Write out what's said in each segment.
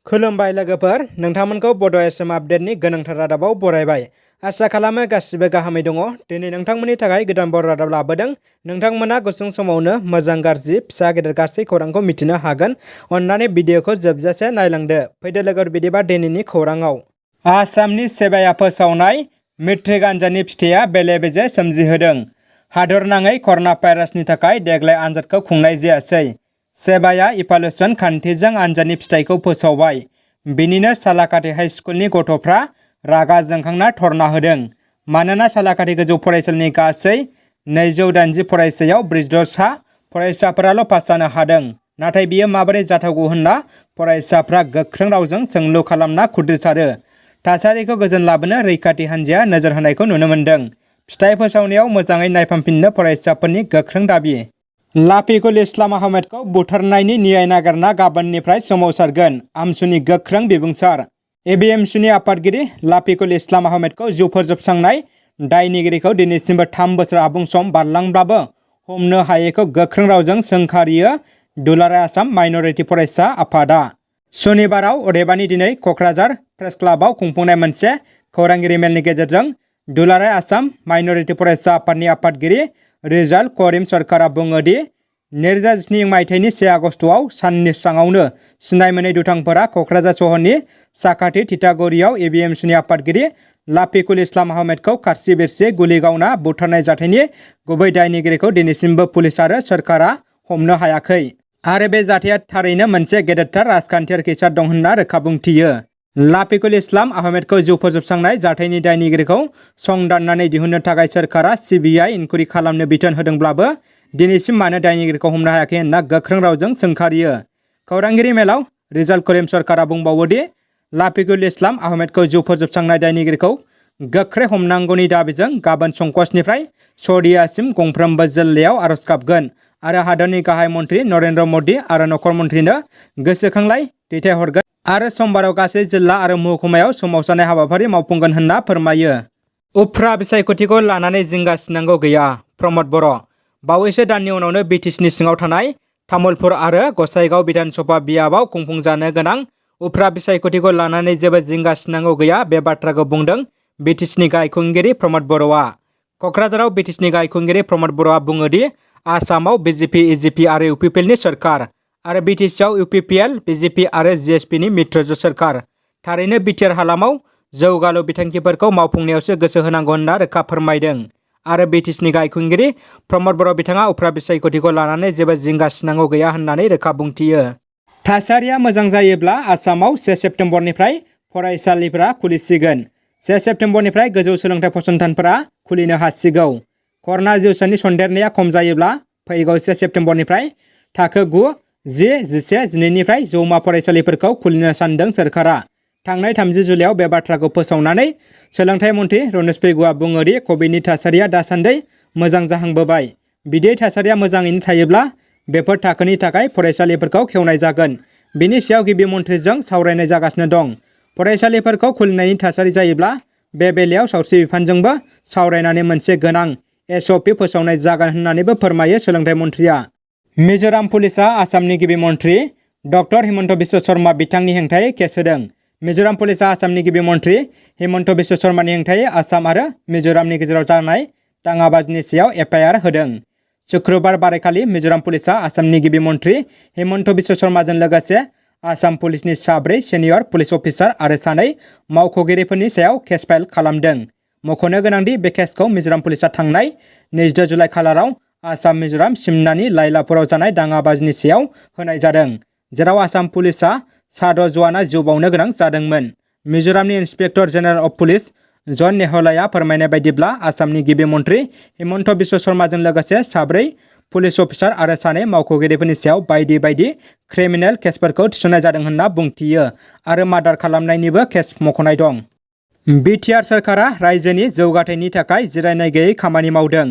खुलुमबाय लोगोफोर, नोंथांमोनखौ बड' एसएम आपडेटनि गोनांथार रादाबाव बरायबाय। आसा खालामो गासिबो गाहामै दङ। दिनै नोंथांमोननि थाखाय गोदान बर' रादाब लाबोदों। नोंथांमोना गुसुं समावनो मोजां गाज्रि फिसा गेदेर गासै खौरांखौ मिथिनो हागोन। अन्नानै भिडिअखौ जोबजासे नायलांदो। फैदो लोगोफोर, बिदिबा दिनैनि खौराङाव। आसामनि सेबाया फोसावनाय मेट्रिक आनजादनि फिथाइया बेले-बेजे सोमजिहोदों। हादरनाङै कर'ना भाइरासनि थाखाय देग्लाय आनजादखौ खुंनाय जायासै। सेबाया इभालुएसन खान्थिजों आनजादनि फिथाइखौ फोसावबाय। बेनिनो सालाकाथि हाइ स्कुलनि गथ'फ्रा रागा जोंखांना धर्ना होदों। मानोना सालाकाथि गोजौ फरायसालिनि गासै 280 फरायसायाव 46 फरायसाफोराल' पास जानो हादों। नाथाय बियो माबोरै जाथावगौ होनना फरायसाफ्रा गोख्रों रावजों सोंलु खालामना खुद्रिसारो। थासारिखौ गोजोन लाबोनो रैखाथि हान्जाया नोजोर होनायखौ नुनो मोन्दों। फिथाइ फोसावनायाव मोजाङै नायफामफिननो फरायसाफोरनि गोख्रों दाबि। लाफिकुल इस्लाम आहमेदखौ बुथारनायनि न्याय नागिरना गाबोननिफ्राय सोमावसारगोन। आमसुनि गोख्रों बिबुंसार। एबिएमसुनि आफादगिरि लाफिकुल इस्लाम आहमेदखौ जिउ फोजोबस्रांनाय दायनिगिरिखौ दिनैसिमबो 3 बोसोर आबुं सम बारलांब्लाबो हमनो हायैखौ गोख्रों रावजों सोंखारियो दुलाराय आसाम माइनरिटि फरायसा आफादा। सनिबाराव, अदेबानि दिनै क'क्राझार प्रेस क्लाबाव खुंफुंनाय मोनसे खौरांगिरि मेलनि गेजेरजों दुलाराय आसाम माइनरिटि फरायसा आफादनि आफादगिरि रिजाल करिम सरकारा बुङो दि 2017 मायथाइनि 1 आगस्टआव साननि स्राङावनो सिनाय मोनै दुथांफोरा क'क्राझार सहरनि साखाथि तितागुरियाव एबिएमसुनि आफादगिरि लाफिकुल इस्लाम आहमेदखौ खारसि बिरसि गुलि गावना बुथारनाय जाथायनि गुबै दायनिगिरिखौ दिनैसिमबो पुलिस आरो सोरखारा हमनो हायाखै। आरो बे जाथाया थारैनो मोनसे गेदेरथार राजखान्थियारि खैसार दं होनना रोखा बुंथियो। लाफिकुल इस्लाम आहमेदखौ जिउ फोजोबस्रांनाय जाथायनि दायनिगिरिखौ संदाननानै दिहुननो थाखाय सोरखारा सिबिआइ इनकुवेरि खालामनो बिथोन होदोंब्लाबो दिनैसिम मानो दायनिगिरिखौ हमनो हायाखै होनना गोख्रों रावजों सोंखारियो। खौरांगिरि मेलाव रिजाल करिम सरकारा बुंबावो दि लाफिकुल इस्लाम आहमेदखौ जिउ फोजोबस्रांनाय दायनिगिरिखौ गोख्रै हमनांगौनि दाबिजों गाबोन संकसनिफ्राय शदियासिम गंफ्रोमबो जिल्लायाव आर'ज गाबगोन आरो हादरनि गाहाय मन्त्रि नरेन्द्र मदि आरो नखर मन्थ्रिनो गोसोखांलाइ दैथायहरगोन आरो समबाराव गासै जिल्ला आरो महकुमायाव सोमावसारनाय हाबाफारि मावफुंगोन होनना फोरमायो। उफ्रा बिसायख'थिखौ लानानै जिंगासिनांगौ गैया। प्रमद बर'। बावैसो दाननि उनावनो बिटिसिनि सिङाव थानाय तामुलपुर आरो गसाइगाव बिधानसभा बियाबाव खुंफुंजानो गोनां उफ्रा बिसायख'थिखौ लानानै जेबो जिंगासिनांगौ गैया, बे बाथ्राखौ बुंदों बिटिसिनि गाहाय खुंगिरि प्रमद बर'आ। क'क्राझाराव बिटिसिनि गाहाय खुंगिरि प्रमद बर'आ बुङो दि आसामाव बिजेपि, इजिपि आरो इउपिपिएलनि सोरखार आरो बिटिसिआव इउपिपिएल, बिजेपि आरो जिएसपिनि मित्रजों सोरखार। थारैनो बिटिआर हालामाव जौगालु बिथांखिफोरखौ मावफुंनायावसो गोसो होनांगौ होनना रोखा फोरमायदों। आरो बिटिसिनि गाहाय खुंगिरि प्रमद बर' बिथाङा उफ्रा बिसायख'थिखौ लानानै जेबो जिंगासिनांगौ गैया होननानै रोखा बुंथियो। थासारिया मोजां जायोब्ला आसामाव 1 सेप्तेम्बरनिफ्राय फरायसालिफोरा खुलिसिगोन। 1 सेप्तेम्बरनिफ्राय गोजौ सोलोंथाइ फसंथानफोरा खुलिनो हासिगौ। कर'ना जिउसानि सन्देरनाया खम जायोब्ला फैगौ 1 सेप्तेम्बरनिफ्राय थाखो 9, 10, 11, 12 निफ्राय जौमा फरायसालिफोरखौ खुलिनो सानदों सोरखारा। थांनाय 30 जुलाइआव बे बाथ्राखौ फोसावनानै सोलोंथाइ मन्थ्रि रनेश पेगुआ बुङो दि कभिडनि थासारिया दासान्दि मोजां जाहांबोबाय। बिदि थासारिया मोजाङैनो थायोब्ला बेफोर थाखोनि थाखाय फरायसालिफोरखौ खेवनाय जागोन। बिनि सायाव गिबि मन्थ्रिजों सावरायनाय जागासिनो दं। फरायसालिफोरखौ खुलिनायनि थासारि जायोब्ला बे बेलायाव सावस्रि बिफानजोंबो सावरायनानै मोनसे गोनां एसअपि फोसावनाय जागोन होननानैबो फोरमायो सोलोंथाइ मन्थ्रिया। मिज'राम पुलिसआ आसामनि गिबि मन्थ्रि डक्टर हिमन्त बिश्व शर्मा बिथांनि हेंथायै केस होदों। मिज'राम पुलिसआ आसामनि गिबि मन्थ्रि हिमन्त बिश्व शर्मानि हेंथायै आसाम आरो मिज'रामनि गेजेराव जानाय दाङाबाजिनि सायाव एफआइआर होदों। शुक्रबार बारायखालि मिज'राम पुलिसआ आसामनि गिबि मन्थ्रि हिमन्त बिश्व शर्माजों लोगोसे आसाम पुलिसनि 4 सिनियर पुलिस अफिसार आरो 2 मावख'गिरिफोरनि सायाव केस फाइल खालामदों। मख'नो गोनांदि बे केसखौ मिज'राम पुलिसआ थांनाय 22 जुलाइ खालाराव आसाम मिज'राम सिमनानि लाइलापुराव जानाय दाङाबाजिनि सायाव होनाय जादों, जेराव आसाम पुलिसआ 6 जवाना जिउ बावनो गोनां जादोंमोन। मिज'रामनि इन्सपेक्टर जेनेरेल अफ पुलिस जन नेहलाया फोरमायनाय बायदिब्ला आसामनि गिबि मन्थ्रि हिमन्त बिश्व शर्माजों लोगोसे 4 पुलिस अफिसार आरो 2 मावख'गिरिफोरनि सायाव बायदि बायदि क्रिमिनेल केसफोरखौ थिसननाय जादों होनना बुंथियो आरो मार्डार खालामनायनिबो केस मख'नाय दं। बिटिआर सोरखारा रायजोनि जौगाथायनि थाखाय जिरायनाय गैयै खामानि मावदों।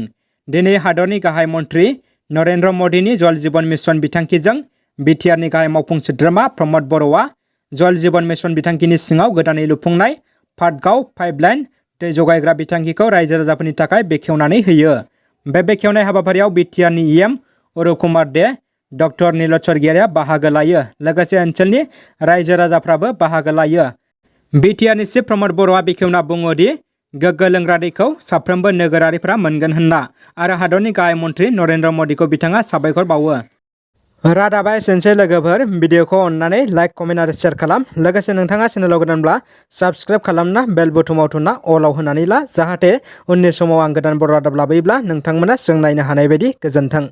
दिनै हादरनि गाहाय मन्त्रि नरेन्द्र मदिनि जल जीवन मिशन बिथांखिजों बिटिआरनि गाहाय मावफुं सोद्रोमा प्रमद बर'आ जल जीवन मिशन बिथांखिनि सिङाव गोदानै लुफुंनाय पाटगाव पाइपलाइन दै जगायग्रा बिथांखिखौ रायजो राजाफोरनि थाखाय बेखेवनानै होयो। बे बेखेवनाय हाबाफारियाव बिटिआरनि इएम अरुप कुमार दे, डक्टर नीलज स्वर्गियारिया बाहागो लायो। लोगोसे ओनसोलनि रायजो राजाफ्राबो बाहागो लायो। बिटिआरनि चिफ प्रमद बर'आ बेखेवना बुङो दि गोग्गो लोंग्रा दैखौ साफ्रोमबो नोगोरारिफ्रा मोनगोन होनना आरो हादरनि गाहाय मन्त्रि नरेन्द्र मदिखौ बिथाङा साबायखर बावो। रादाबा एसेनोसै लोगोफोर, भिडिअखौ अननानै लाइक, कमेन्ट आरो शेयार खालाम। लोगोसे नोंथाङा चेनेलाव गोदानब्ला साबस्क्राइब खालामना बेल बुथुमाव थुना अलाव होनानै ला, जाहाथे उननि समाव आं गोदान बर' रादाब लाबोयोब्ला नोंथांमोना जों नायनो हानाय बायदि। गोजोन्थों।